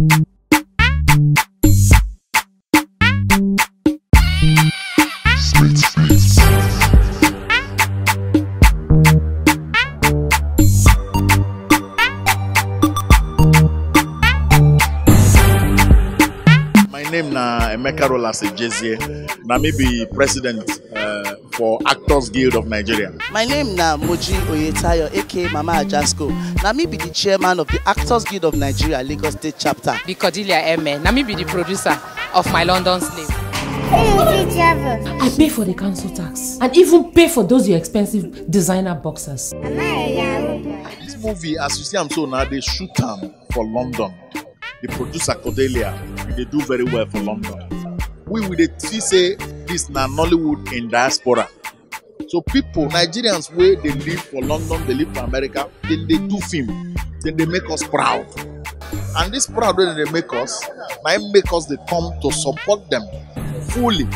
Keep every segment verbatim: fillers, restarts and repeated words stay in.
My name na Emeka Rolas Ejezie. Na me be president uh, for Actors Guild of Nigeria. My name na Moji Oyetayo, aka Mama Ajasko. Na me be the chairman of the Actors Guild of Nigeria, Lagos State Chapter. Be Cordelia Eme. Na me be the producer of My London Slave. I pay for the council tax and even pay for those your expensive designer boxers. This movie, as you see am so now, they shoot am for London. The producer Cordelia, they do very well for London. We we dey see say this na Nollywood in diaspora. So people, Nigerians wey dey live for London, dey live for America, dem dey do film, dem dey make us proud. And this proud wey dem dey make us, na im make us dey come to support them fully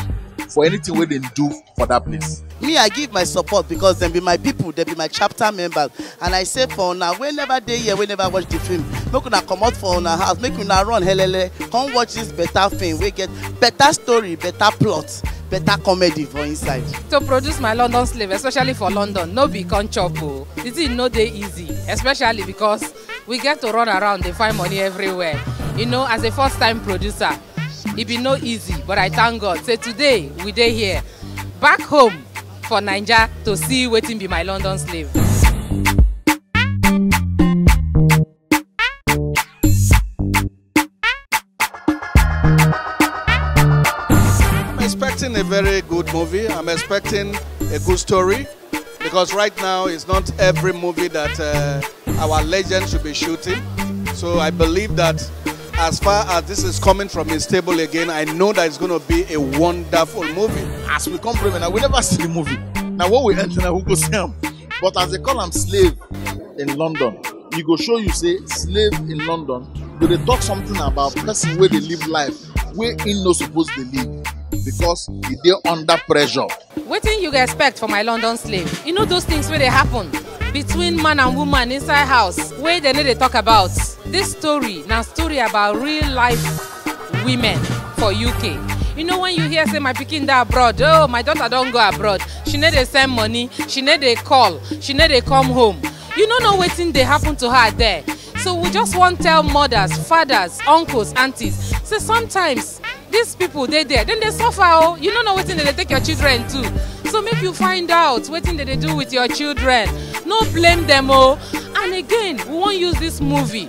for anything wey dem do for that place. Me, I give my support because dem be my people, dem be my chapter members, and I say for una wey never dey here, wey never watch the film, make una comot for una house, make una run helele, come watch this better film wey get better story, better plot, better comedy for inside. To produce My London Slave, especially for London, no be come chop o. The thing no dey easy, especially because we get to run around dey find money everywhere. You know, as a first time producer, e be no easy, but I thank God say today we dey here, back home for Naija, to see wetin be My London Slave. I'm expecting a very good movie. I'm expecting a good story, because right now it's not every movie that uh, our legend should be shooting. So I believe that as far as this is coming from his table again, I know that it's going to be a wonderful movie. As we come Bremen, now we never see the movie. Now what we enter, now we go see am. But as they call am slave in London, e go show you say slave in London go dey talk something about person wey dey live life wey im no suppose dey live because e dey under pressure. Wetin you go expect for My London Slave? You know those things wey dey happen between man and woman inside house wey dem no dey talk about. This story na story about real life women for U K. You know when you hear say my pikin dey abroad, oh, my daughter don go abroad, she no dey send money, she no dey call, she no dey come home. You no know wetin dey happen to her there. So we just wan tell mothers, fathers, uncles, aunties say sometimes these people dey there, dem dey suffer o. You no know wetin dem dey take your children do. So make you find out wetin dem dey do with your children. No blame dem o. And again, we wan use this movie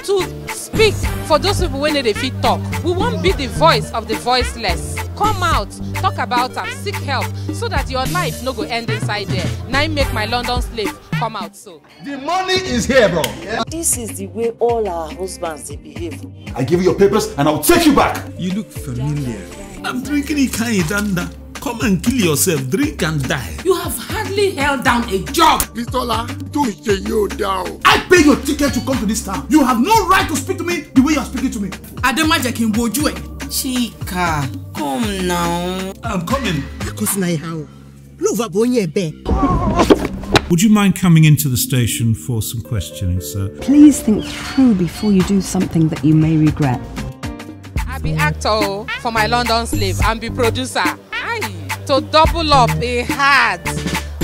to speak for those people wey no dey fit talk. We wan be the voice of the voiceless. Come out, talk about am, seek help so that your life no go end inside there. Na im make My London Slave come out so. The money is here, bro. This is the way all our husbands dey behave. I give you your papers and I'll take you back. You look familiar. I'm drinking Ikayidanda. Come and kill yourself, drink and die. You have hardly held down a job. Bisola, do it to you down. I pay your ticket to come to this town. You have no right to speak to me the way you are speaking to me. Ademaje kì í wojú ẹ̀. Chika, come now. I'm coming. Akosinaiha o. Lova bonye be. Would you mind coming into the station for some questioning, sir? Please think through before you do something that you may regret. I be actor o, for My London Slave and be producer. Aye, to double up e hard.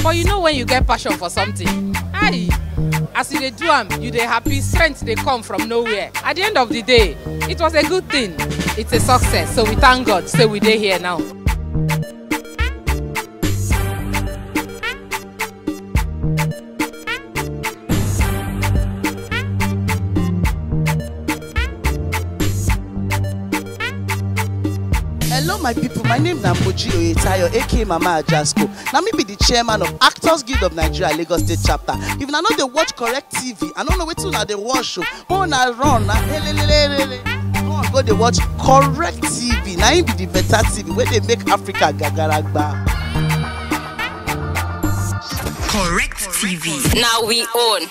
But you know when you get passion for something, aye, as you dey do am, you dey happy, strength dey come from nowhere. At the end of the day, it was a good thing. It's a success, so we thank God say we dey here now. Hello, my people. My name na Moji Oyetayo, aka Mama Ajasko. Na me be the chairman of Actors Guild of Nigeria, Lagos State Chapter. If una no dey watch correct T V, I no know wetin una dey watch o. Mo na run na helelelele. Go on, go dey watch correct T V. Na im be the better T V wey dey make Africa gagaragba. Correct T V. Now we own.